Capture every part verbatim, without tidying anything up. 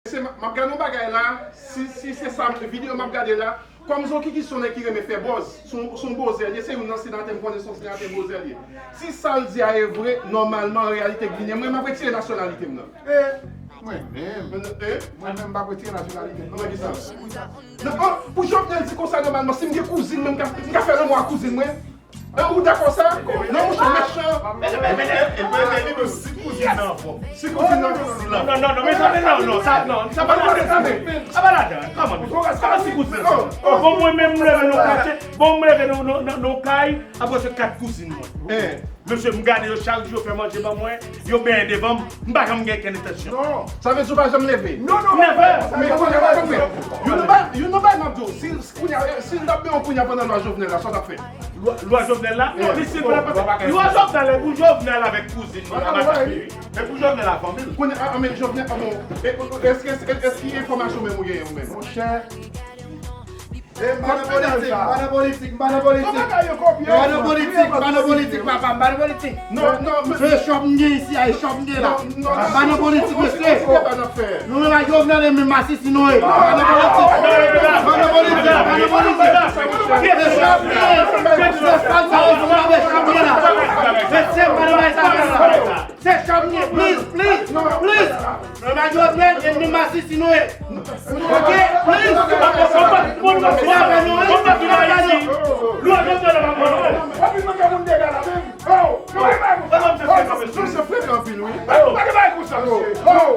Se, m ap gade yon bagay la, si, si se sa, videyo m ap gade la, kòm Zoki ki se yon nèg ki renmen fè buzz, se yon, se yon bozè li ye, se youn nan senatè m konnen se yon senatè bozè li ye. Si sa l di a e vre, nòmalman, an reyalite, Ginen, mwen, m ap retire nasyonalite m nan. E, mwen menm, mwen menm, m ap retire nasyonalite m nan. Nan ki sans? Non, an, pou Jovenel di konsa, nòmalman, si m gen kouzin mwen, m ka, m ka fè lanmou ak kouzin mwen. An, ou dakò sa? Non, monchè, mechan. E, e, e, e, e, e, si kouzin nan anfòm. Si kouzin nan anfòm. Non, non, non, non, mezanmi, non, non, sa, non, sa pa ladan, sa, sa pa ladan, kòman, kòman si kouzin nan anfòm? Bon, mwen menm, m leve nan katye, bon, m leve nan, nan, nan, nan kay, apre se kat kouzin mwen. Mesye, m gade yo, chak jou yo fè manje ban mwen, yo benyen devan m, m pa janm gen okenn entansyon. Non. Sa vle di ou pa janm leve? Non, non, non. Never. Men kounye a, pa konprann. Youn nan bagay, youn nan bagay m ap di w, si, kounye a, si l t ap benyen w kounye a pandan lwa Jovenel la, sa w t ap fè? Lwa, lwa Jovenel la? Wi. Li si lwa pa, lwa Jovenel la pou Jovenel avèk kouzin li, la pa ta fini. E pou Jovenel la, fanmi l. Kounye a, men Jovenel, a bon, e, e, èske, èske, èske enfòmasyon menm ou genyen ou menm? Monchè, e, m pa nan politik, m pa nan politik, m pa nan politik. M pa nan politik, m pa nan politik, papa, m pa nan politik. Non, non, men se chòp m gen isi a, e chòp m gen la. M pa nan politik, mesye. Nou menm ak Jovenel e menm masisi nou ye. M pa nan politik. M pa nan politik, m pa nan politik. Se chòp m gen. Se sal sa yo di la, se chòp m gen la. Mesye, m pa nan bay sa la. Se chòp m gen. Please, please, please. Nou menm ak Jovenel e menm masisi nou ye. Ok, please. Ou pa konn sa. Ou pa konn sa. Ou pa konn sa. Ou pa konn sa. Mesye frekan anpil, wi.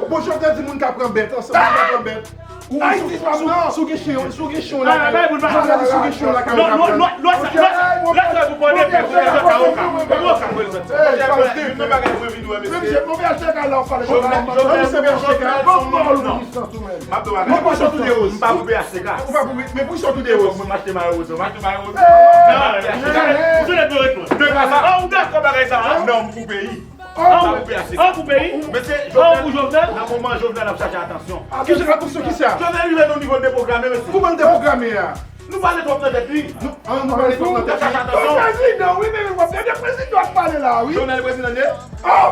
Bon, Jovenel di moun ka pran bèt, ansanm moun ka pran bèt. Ou, si w gen chen, si w gen chen lakay ou, Jovenel di si w gen chen lakay ou ka pran. Lwa sa, lwa sa, lwa sa pou pran de bèt, pou pran zòt ka oka. Pou oka, pou zòt. Youn nan bagay mwen vin wè, mesye. Jovenel, Jovenel, Jovenel, Jovenel, Jovenel, M ap di w bagay. Mwen pou sòt ou de woz. M pa pou P H T K. Ou pa pou, men pou sòt ou de woz. Mwen m achte mayo woz. M achte mayo woz. Ou se lè dwe retounen. De pa sa. Ah, ou dakò bagay sa, hein? Non, m pou peyi. Ah, ou pou peyi? Mesye, ah, ou pou Jovenel? Nan moman Jovenel ap chache atansyon. Ki jan atansyon ki sa? Jovenel rive nan nivo l depwograme, mesye. Kòman l depwograme a? Nou pale twòp nan tèt li. Nou, ah, nou pale twòp nan tèt li. L ap chache atansyon. Ou prezidan, wi, men w ap gade prezidan ap pale la, wi. Jovenel prezidan li ye? Oh!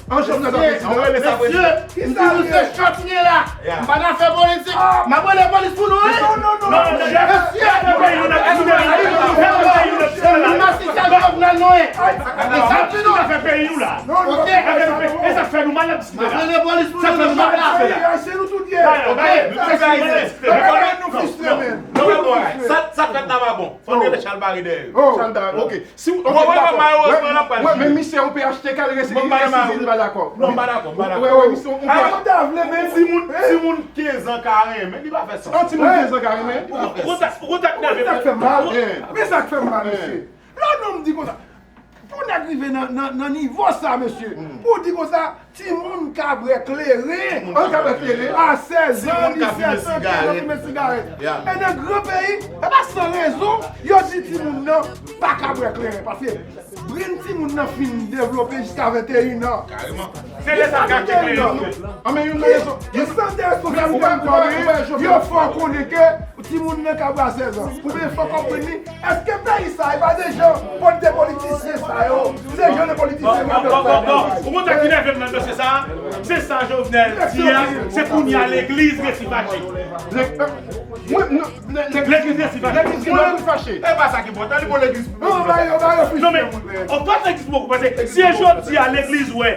An Jovenel pa prezidan. Mesye, m di nou se chòt m ye la. M pa nan fè politik. M ap rele polis pou nou, wi. Non, non, non, non. Mesye, se nou masisi ak Jovenel nou ye. E sa m di nou. Ok. E sa fè nou mal ap diskite la. M ap rele polis pou nou nan chòt la. Ayisyen nou tout ye. Ok. Nou tout ayisyen. Nou tout ayisyen. Sa, sa k fèt la pa bon. Fò n rele Charles Barry dèyè. Charles Barry, ok. Si w, ok, dakò. Wè, men misye yon P H T K, li resi, li resi, li pa dakò. Non, m pa dakò, m pa dakò. Wè, wè, misye yon P H T K. Ou ta vle, men timoun, timoun kenz an ka renmen, li pa fè sans. An timoun kenz an ka renmen? Ou kontak, ou kontak nève. Men sa k fè m mal. Men sa k fè m mal, mesye. Lè yon nonm di konsa, pou nèg rive nan, nan, nan nivo sa, mesye, pou w di konsa, timoun ka bwè kleren. Timoun ka bwè kleren. A sèz an, disèt an, kenz an, fimen sigarèt. E nan gran peyi, e pa san rezon, yo di timoun nan pa ka bwè kleren. Paske brenn timoun nan fin devlope jiska venteyen an. Kareman. Se lè sa l ka achte kleren. Anben, youn nan rezon. Ki sante responsablite m konnen, yo fè w konnen ke timoun nan ka bwè a sèz an. Oubyen fò w konprann li, èske peyi sa, e pa de jan, pot de politisyen sa yo, se jan de politisyen yo ap fè. Ou konn sa ki nève m nan dosye sa? Se sa Jovenel di a, se kounye a legliz resi fache. Legliz resi fache. Legliz gen dwa fache. E pa sa ki enpòtan, li bon legliz pou... Non, ba yo, ba yo. Non, men, anfèt, legliz poko, paske si e jodi a legliz wè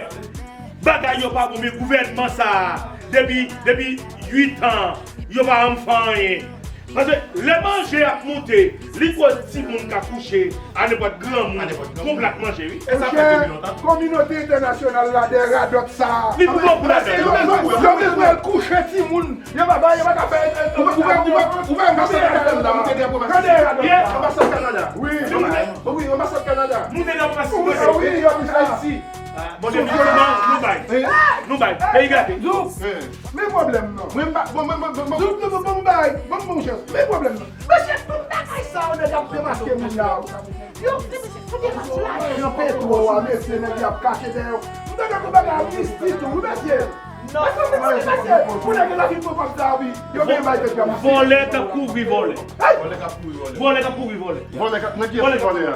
bagay yo pa bon, men gouvènman sa a, depi, depi uit an, yo pa janm fè anyen. Paske lè manje ap moute, li koz timoun ka kouche a nenpòt granmoun, gon plat manje, wi. E sa fè depi lontan. Kominote entènasyonal la dèyè radòt sa a. Li pou bon pou ladan. Yo bezwen al kouche timoun. Yo pa, yo pa ka fè, ou pa, ou pa, ou pa, ou pa anbasadè Kanada, moute drapo masisi. Anbasadè Kanada. Wi, wi, anbasadè Kanada. Moute drapo masisi. Wi, wi, yo di sa. Ayiti. Bon, depi nou bay, nou bay. Peyi gate. Men pwoblèm nan. Mwen m pa, bon, mwen, mwen, mwen, mwen. Zouk, bon, bon, bay, bon, bon, chans. Men pwoblèm nan. Mesye, tout bagay sa yo nèg ap demaske moun la. Yo, mesye, tout demaske la. Jan petwo a, mesye, nèg y ap kache dèyè yo. M tande tout bagay ap misti tou, wi, mesye. Non, mesye, mesye, pou nèg la fin pran kòb sa, wi. Yo gen bay tèt yo, mesye. Vòlè k ap kouvri vòlè. Vòlè k ap kouvri vòlè. Vòlè k ap kouvri vòlè. Vòlè k ap, nan ki vòlè a?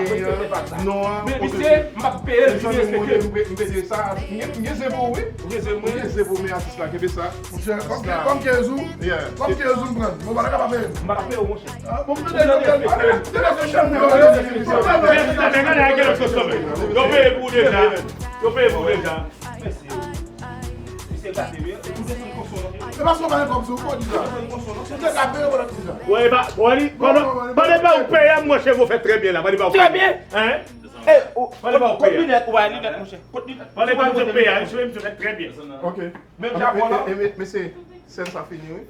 genyen, non an, men misye, m ap peye l, li respekte m. M peye sa. M gen zen pou ou, wi. M gen zen pou mwen. M gen zen pou men atis la, kenbe sa. Monchè, kòm kòm kenz ou, kòm kenz ou m pran. Bon, pa ta ka pa peye m. M pa ka peye w, monchè. Ah, bon, m te deja peye. Yo peye pou ou deja. Yo peye pou ou deja. Mesye, misye gate, wi. Ou desann konson, non? Se paske w pa gen kòb sou ou, pou di sa. Ou te ka peye w pou l ap di sa. Wè, e pa, wè, li, pandan, pandan pa ou peye a, mwen, cheve w fè trè byen la, pandan pa ou peye. Trè byen. Hein? Eh, ou, kot, kot linèt, ou bay linèt, monchè. Kot linèt. Pandan pa ou peye a, cheve misye fè trè byen. Ok. Men, men, men, men, mesye, sèn sa fini, wi.